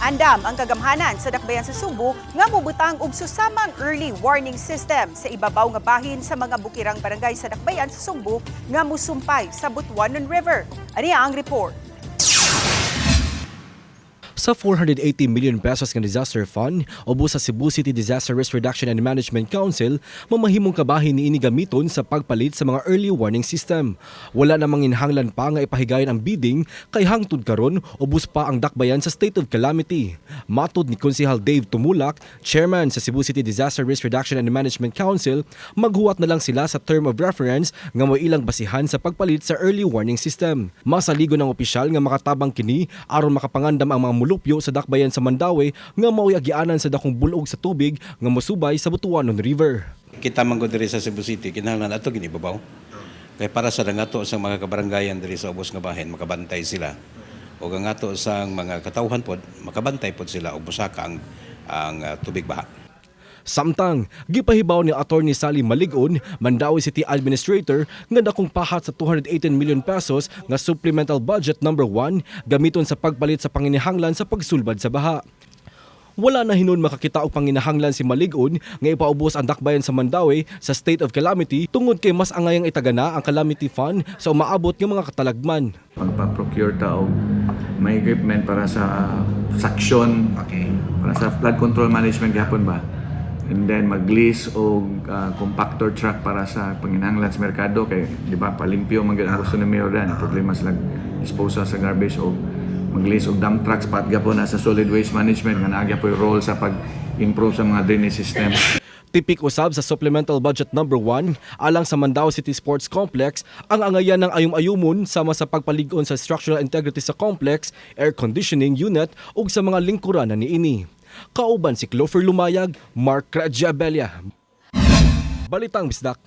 Andam ang kagamhanan sa dakbayan sa Sugbo nga mubutang og susamang early warning system sa ibabaw nga bahin sa mga bukirang barangay sa dakbayan sa Sugbo nga musumpay sa Butuanon River. Aniya ang report. Sa 480 million pesos nga disaster fund, ubos sa Cebu City Disaster Risk Reduction and Management Council, mamahimong kabahin niini gamiton sa pagpalit sa mga early warning system. Wala namang inhanglan pa nga ipahigayon ang bidding kay hangtod karon ubos pa ang dakbayan sa state of calamity. Matod ni Konsehal Dave Tumulak, chairman sa Cebu City Disaster Risk Reduction and Management Council, maghuwat na lang sila sa term of reference nga mo ilang basihan sa pagpalit sa early warning system. Masaligon ang opisyal nga makatabang kini aron makapangandam ang mga mulupyo sa dakbayan sa Mandaue nga mao'y agianan sa dakong bulog sa tubig nga mosubay sa Butuanon River. Kita man gud diri sa Cebu City, kinahanglan ato gini ibabaw. Kay para sa ato sa mga kabarangayan diri sa ubos nga bahin, makabantay sila. O ang ato sa mga katawhan pod, makabantay pod sila og mosaka ang tubig baha. Samtang, gipahibaw ni Attorney Sally Maligon, Mandaue City Administrator, nga dakong pahat sa 218 million pesos nga supplemental budget number 1 gamiton sa pagpalit sa panginahanglan sa pagsulbad sa baha. Wala na hinon makakita og panginahanglan si Maligon nga ipaubos ang dakbayan sa Mandaue sa state of calamity tungod kay mas angayang itagana ang calamity fund sa umaabot nga mga katalagman. Pagpa-procure ta og may equipment para sa suction, para sa flood control management gihapon ba, and then mag-lease og compactor truck para sa panginahanglan sa merkado kay di ba palimpyo man gyud ang gusto ni Mayor dan problema sila disposal sa garbage, og mag-lease og dump trucks pat gapon na sa solid waste management nga naa gyapoy role sa pag-improve sa mga drainage system. Tipik usab sa supplemental budget number 1 alang sa Mandaue City Sports Complex ang angayan ng ayum-ayumon sama sa pagpalig-on sa structural integrity sa complex, air conditioning unit ug sa mga lingkuran na niini. Kauban si Clover Lumayag, Mark Rajabelia. Balitang Bisdak.